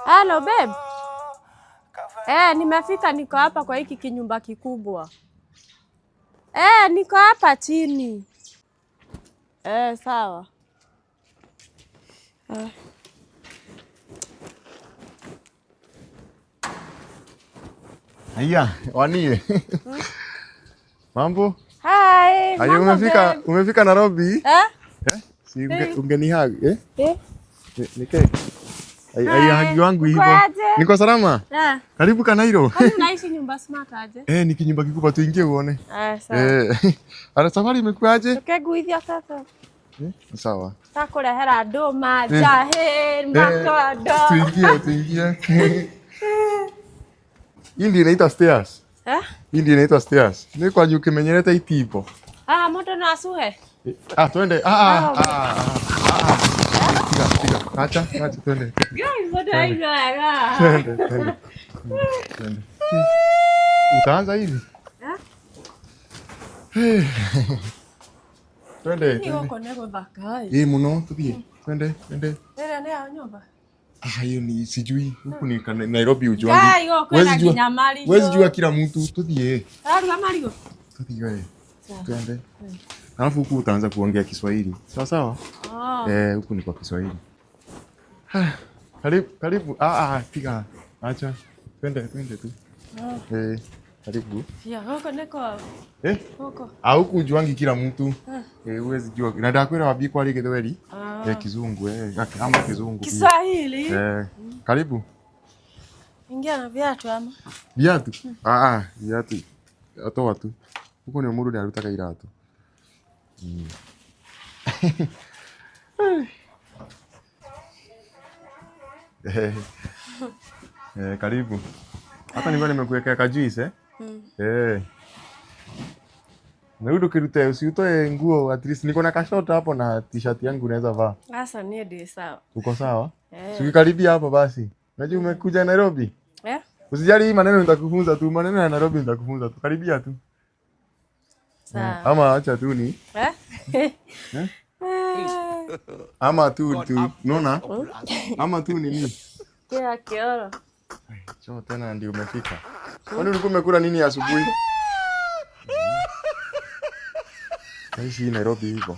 Hello babe. Eh, nimefika niko hapa kwa hiki kinyumba kikubwa. Eh, niko hapa chini. Eh, sawa. Eh. Haya, wanie. Mambo? Hi. Ayo, umefika umefika Nairobi? Eh? Eh? Si ungenihug, eh? Eh? Nike. Ai wangu hivyo. Niko salama? Eh. Karibu Kanairo. Kwani unaishi nyumba smart aje? Eh, ni kinyumba kikubwa, tuingie uone. Eh, sawa. Eh. Ana safari imekuaje? Tukeguithia sasa. Eh, sawa. Takurehera ndũma, njahĩ, makondo. Tuingie, tuingie. Hii ndio inaitwa stairs. Eh? Hii ndio inaitwa stairs. Ni kwa juu kimenyereta itipo. Ah, moto no asuhe. Ah, twende. Ah, ah, ah, ah, ah. Tiga, tiga. Acha, acha twende. Guys, moto haina. Twende, twende. Twende. Utaanza hivi? Eh? Twende. Ni Twende. gũkũ nĩ gũthaka ĩ. Eh, muno tuthie. Twende, twende. Ĩrĩa nĩ ya nyũmba. Ah, hiyo ni sijui. Huku ni Nairobi ujuangi. Ngai gũkũ kwĩna Huwezi jua. nginya marigũ. Huwezi jua kila mtu. Tuthie. Araruga marigũ? Tuthie wewe. Twende. Alafu huku utaanza kuongea Kiswahili. Sawa sawa? Oh. Eh, huku ni kwa Kiswahili. Ah, karibu, karibu. Ah, ah, piga. Acha. Twende, twende tu. Eh, karibu. Ya, gũkũ nĩ kwa Eh? gũkũ. Ah, huku ujuangi kila mtu. Eh, huwezi jua. Na ndakwira wambie kwa Githweri. Ah. Eh, kizungu eh, ama kizungu pia. Kiswahili. Eh, karibu. Ingia na viatu ama? Viatu? Ah, ah, viatu. Atoa tu. Huko ni mundu nĩarutaga iratũ. Eh, eh, karibu. Hata nilikuwa nimekuwekea kajuice eh? Eh. Na ndũkĩrute usiutoe nguo at least niko na kashota hapo na t-shirt yangu unaweza vaa. Sasa niĩ ndĩ sawa. Uko sawa? Eh. Si ukikaribia hapa basi. Unajua umekuja Nairobi? Eh? Usijali hii maneno nitakufunza tu, maneno ya Nairobi nitakufunza tu. Karibia tu. Sawa. Ama acha tu ni Eh? Eh? Ama tu tu unaona? Ama tu nini? Kila kioro. Choo tena ndio umefika. Kwani ulikuwa umekula nini asubuhi? Naishi Nairobi hivyo.